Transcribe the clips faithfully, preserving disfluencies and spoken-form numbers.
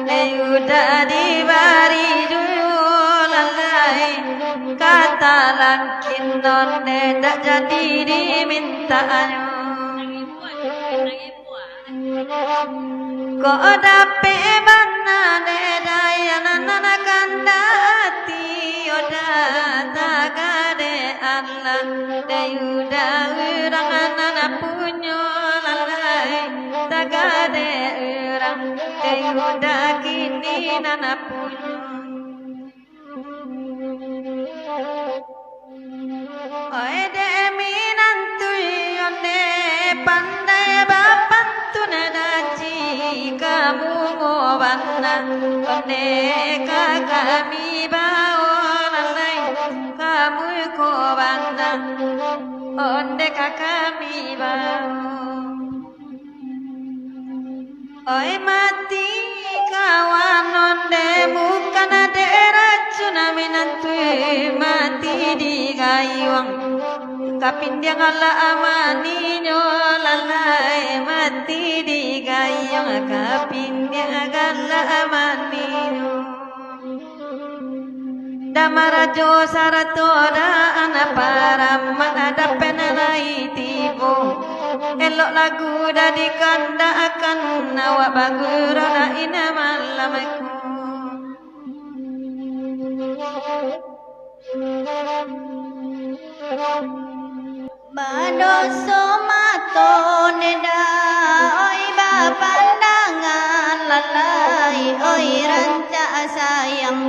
Dek udah dibari dulu lalai, kata langkin non dek dak jadi dimintaanyo. Kok dapek bana dek dayan nan kandak ati, oda tagadean lah, dek udah urang nan punyo lalai, tagade urang, dek udah kini nan punyo. Oi dek minantu, onde pandai bapantun, daji kamu ngo bana, onde ka kami bao lalai, kamu ko bana, onde ka kami bao. Oi mati kawan, onde bukan dek racun minantu, mati digayuang kapindiang alah amaninyo lalai, mati digayuang kapindiang alah amaninyo. Damarajo sarato daan paramat dapek nan lai tibo. Elok lagu dah dikandakan, awak bagurau nan indak malam ko. Badoso mato neda, oi bapandangan lalai, oi rancak sayang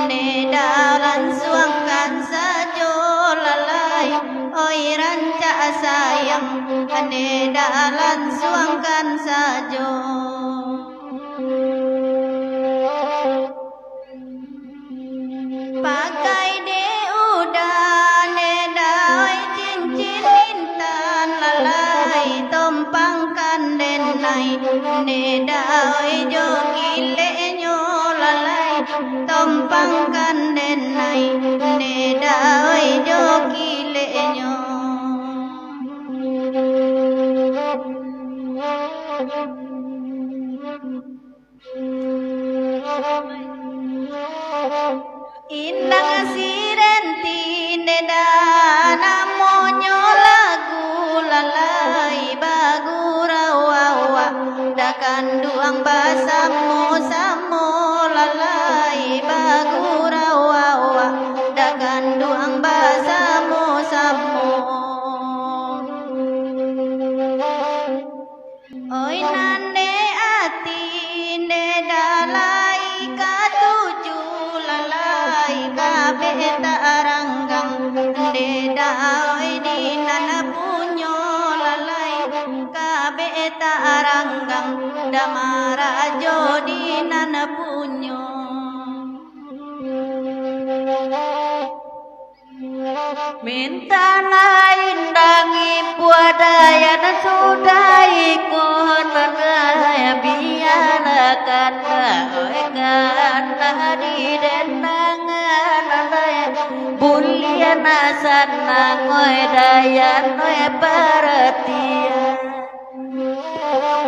neda, lansuangkan sajo lalai, oi rancak sayang neda, lansuangkan sajo. Pakai dek udah neda, oi cincin intan lalai, tompangkan denai neda, oi jo kileknyo lalai, tompangkan denai neda, oi jo kileknyo. Indang Sirenti neda, namonyo lagu lalai, bagurau awak dah kanduang, basamo-samo lalai, bagurau awak dah kanduang, basamo-samo. Oi nan dek ati neda, lai katuju lalai, kabek taranggang neda, oi di nan punyo lalai, kabek taranggang damarajo di nan punyo. Mintak nan indangi puadayan sudah iko lalai, bialah kandak, oi kandak di dendangan lalai, buliah nan sanang, oi dayan, oi paratian.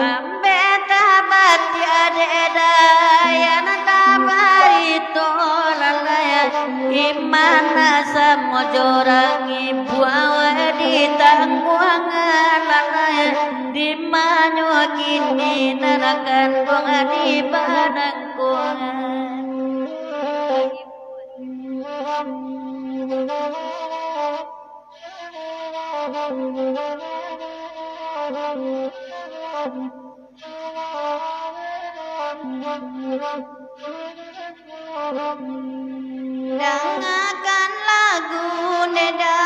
Ambek tabatiak dek dayan, tabarito lalai, iman samo jorang ibu awak ditangguangan lalai, dimanyo kini nan kanduang di padang ko. Dangakan lagu neda,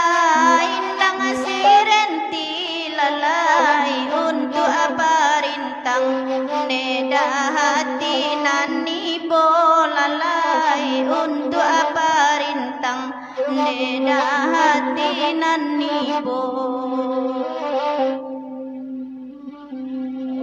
indang Sirenti lalai, untuak parintang neda, hati nan ibo lalai, untuak parintang neda, hati nan ibo.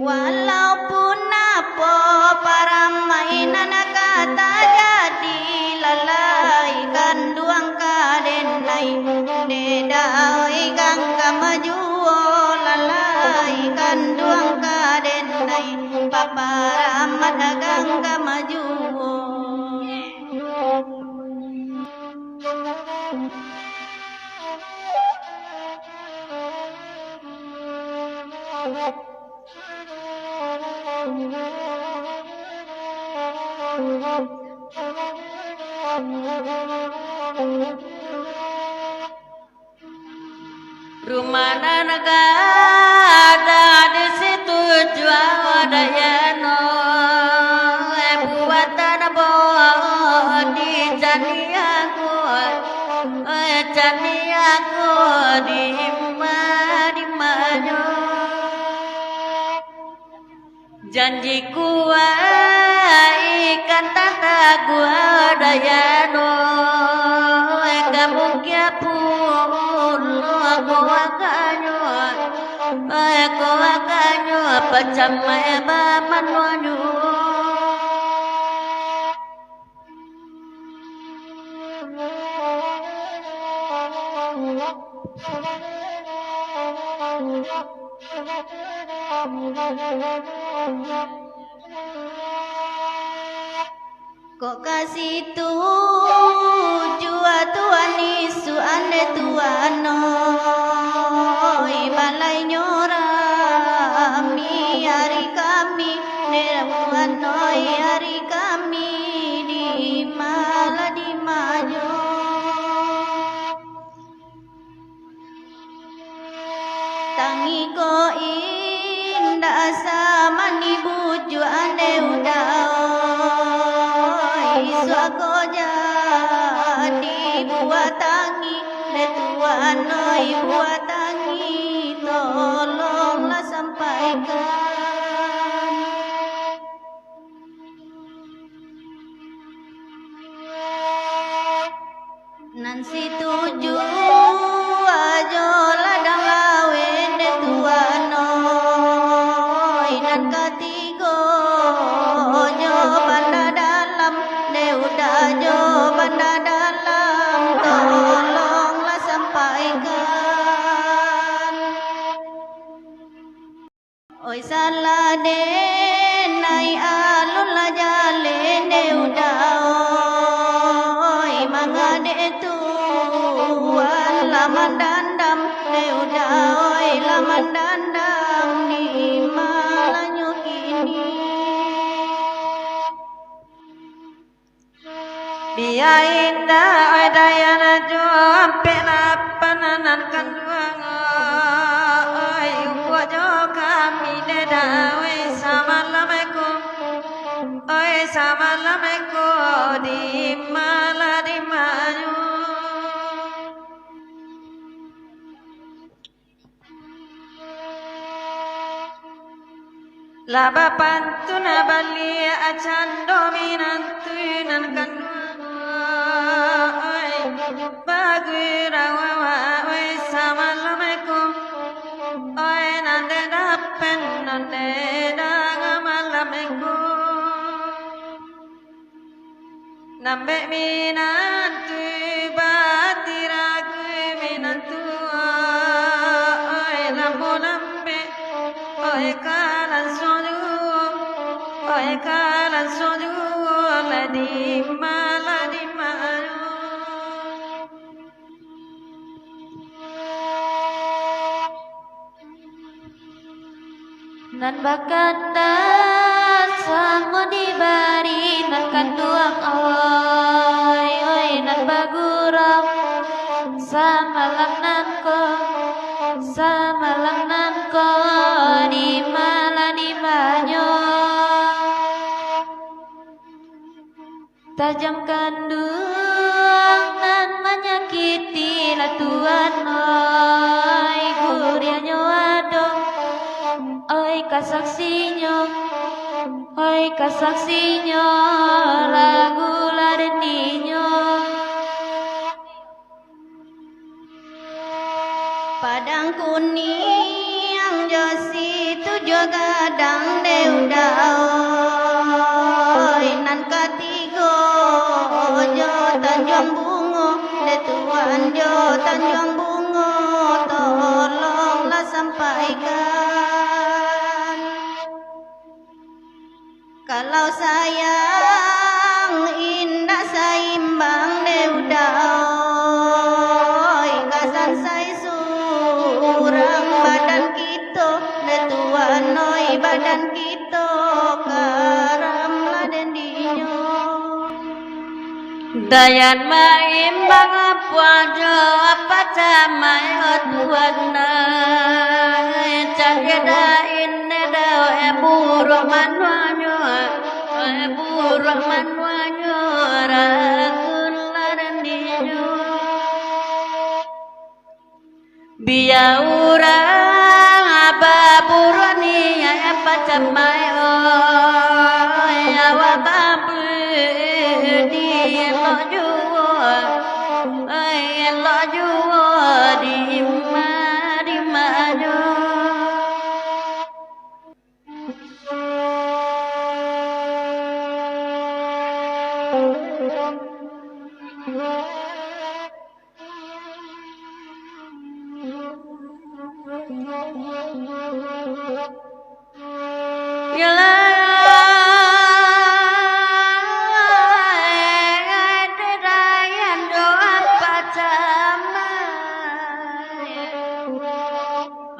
Walaupun apo paramainan ka tajadi lalai, kanduang ka denai neda, oi gangga majuo lalai, kanduang ka denai paparamat gangga. Rumah nan gadang di situ juo dayano, eh, buatan boh di caniaku, eh, caniaku di ma, di manyo. Janjiku, wahai ikan tataguah dayano, eh, kamu kia pulo ko wakanyo, eh, ko wakanyo pacamai bamanonyo. Kok ka situ juo Tuan isuak ande Tuan oi, balainyo rami ari kami, ande Tuan oi, ari kami di ma lah di manyo. Tangi ko indak samani bujuak ande Uda oi, isuak ko jadi buah tangi, ande Tuan oi, buah tangi tolonglah sampaikan. Nan situju ajo ladang laweh, ande Tuan oi, nan katigo jo Banda Dalam, ande Uda jo Banda Dalam, tolonglah sampaikan. Oi, salah den naiak alun lah jaleh, ande Uda oi, manga dek Tuan lah mandandam, ande Uda oi, lah mandandam, di ma lah nyo kini. Bia indak, oi, Dayana jo Ampek Lapan nan kanduang, oi, umbuak jo kami dek Da, oi, samalam ko, oi, samalam ko di ma lah di manyo. Lah bapantun baliak cando minantu nan kanduang, oi, bagurau awak, oi, samalam ko, oi, nan dek dapen, nan dek danga malam ko. Nambek minantu batiragu minantu, oi, lambo nambek, oi, ka lansuang juo, oi, ka lansuang juo, lah di ma, lah di manyo. Nan bakata samo dibari nan kanduang, oi, oi, nan bagurau samalam nan ko, samalam nan ko, di ma lah di manyo. Tajam kanduang nan manyakiti lah Tuan, oi, guriahnyo ado, oi, ka saksinyo, oi, ka saksinyo, lagu lah dendinyo. Padang Kuniang jo situ juo gadang dek Uda, oi, nan katigo jo Tanjuang Bungo, dek Tuan jo Tanjuang Bungo, tolonglah sampaikan. Kalau sayang indak saimbang dek Uda, oi, ka sansai surang badan kito, dek Tuan, oi, badan kito karam lah dendinyo. Dayan maimbang puang jo pacamai o tuan ai, cak dain dau e buruak manuanyo, e buruak manuanyo ragun laran dinyo. Bia urang baburuak niaik pacamai, oi, awak babudi elok juo, oi, elok juo dima-dimanyo.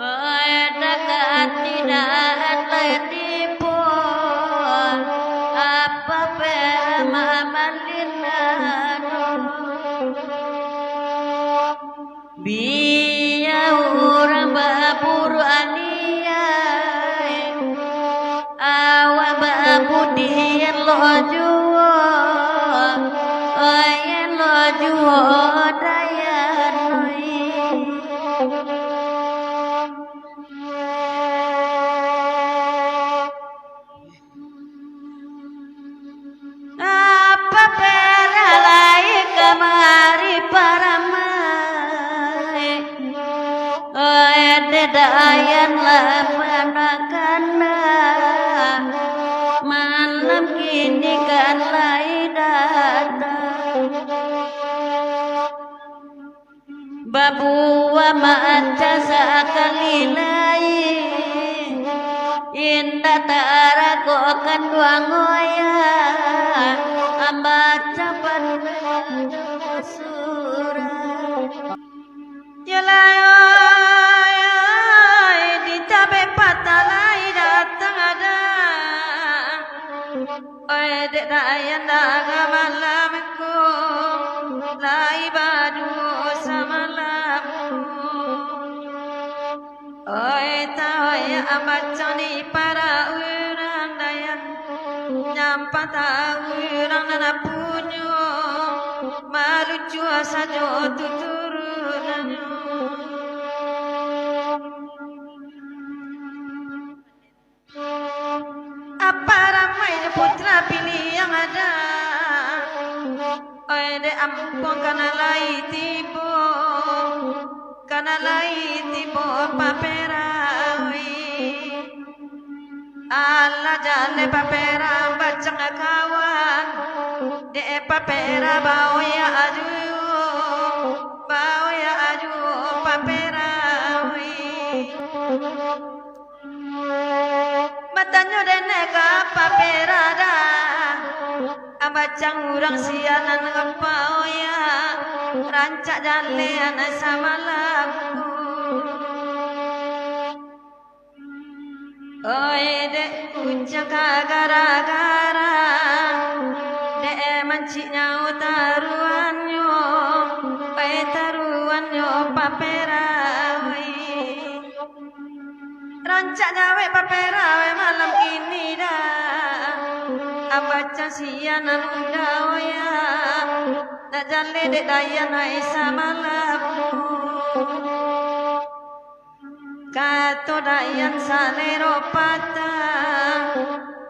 Oi, dakati dak lai tibo, apo pera mamalin anu. Bia urang baburuak niaik, awak babudi elok juo, oi, elok juo dayan oi. Apo pera lai kamari paramai, oi, dek dayan lah panakana, malam kini kan lai datang. Babuah macam sakali lai, indak taragokan duang oya, macam patuah jo surang. Yo lai, oi, oi, di tabek patah lai datang ada. Oi, dek dayan daga malam ko, lai baduo samalam. Oi, tahu ya, macam ni para urang dayan, nyampang tahu urang nan punyo, malucu sajo tuturunannyo. Apa ramai jo putra piliang ada. Oi, dek ampuang kana lai tibo, kana lai tibo papera, oi. Alah jaleh papera bacang kawan, dek papera baoya ajuo, baoya ajuo papera, oi. Batanyo dek ne ka papera dah, abacang urang sianan ngapa oya, rancak jaleh anak samalam. Oi, dek kuciang ka gara-gara, dek mancik nyau taruannyo, oi, taruannyo papera, oi. Rancak nyawek papera, weh, malam kini dah. Abacang sianan udah, oh ya. Nak jaleh dek dayan ai samalam. Kato dayan salero patah.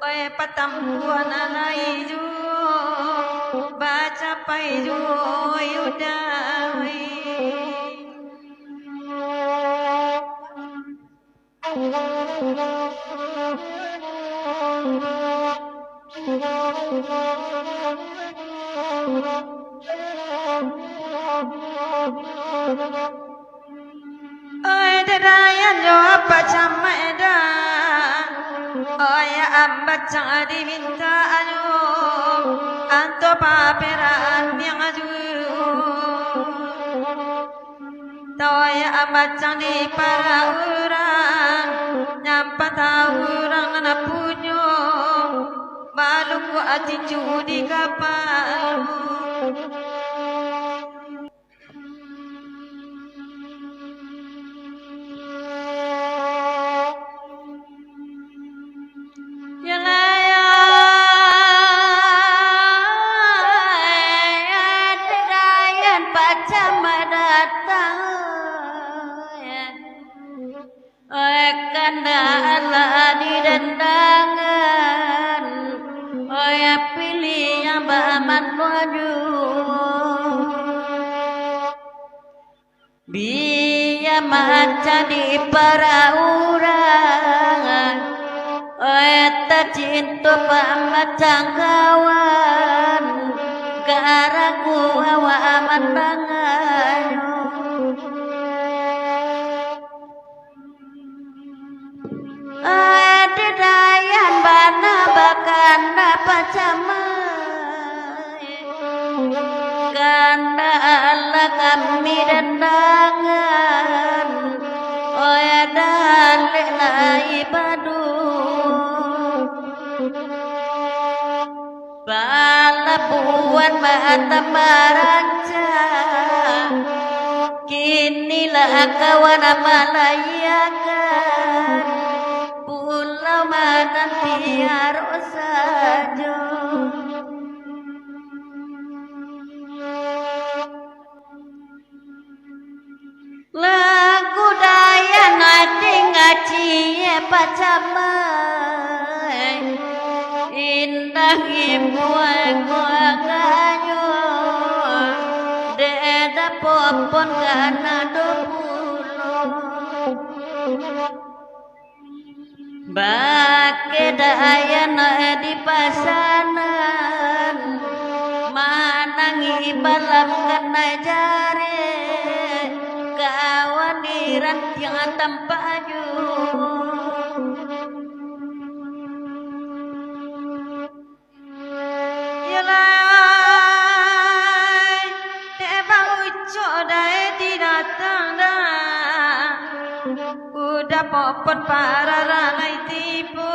Oi, patampuan alai juo. Bacapai juo, oi, udah, oi. Oi, dek dayan jo apak camak dah. Oi, ambacang diminta ajo, anto paperaan yang ajo. Tawaya ambacang di para urang, nyampah tahu urang nan punyo, balukua cincu di kapalo. Pacam datang, oi, kandak lah didandangan, oi, piliah bamano juo. Bia macam di parau urang, oi, tacinto pamacam kawan, karagu awak mandanganyo. Oi, di dayan bana bakana pacamai, kandak lah kami dandangan, oi, dalek lai baduo. Palabuhan batambah rancak, kini lah kawan malaiakan, pulau mananti arok sajo. Lagu dayan ati ngacie pacamai, indak imbuang kuaganyo, dek dapopon kana do pulo. Bakeh dayan di pasanan, manangih balam kanai jarek, kawan di rantiang tampak juo. Yo lai, dek baucok dai di datang dah. Udah popot parara lai tibo,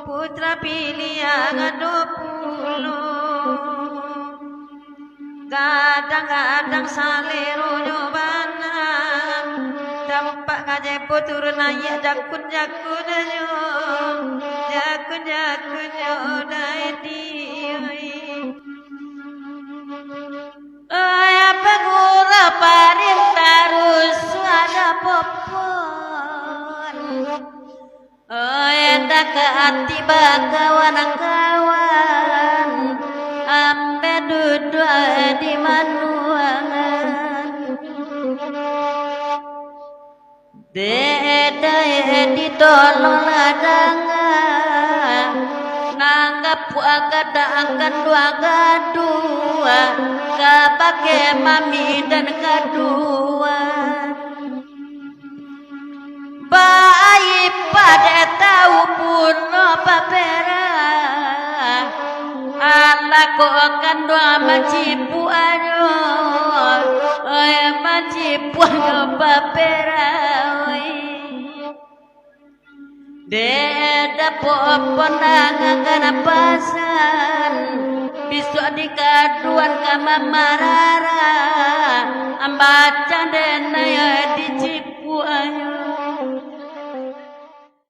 putra pilihan ado pulo. Gadang-gadang saleronyo bana, tampak ka jebo turun naiak jakun-jakunnyo, jakun-jakunnyo dai di, oi. Oi, pangurah parin taruih suara popon. Oi, dakek ati bakawan-kawan, ambek duduak di manuangan. Dek dai ditolong lah danga, nan gapuak gadang kanduang gadua, kabake mami dan kaduan. Baipa dek tau pulo baperang, alah kok kanduang mancipuaknyo, oi, mancipuaknyo baperang, oi. Dek dapok ponang kanapasan, bisuak di kaduan ka mamarara, ambacang den ayo dicipuak.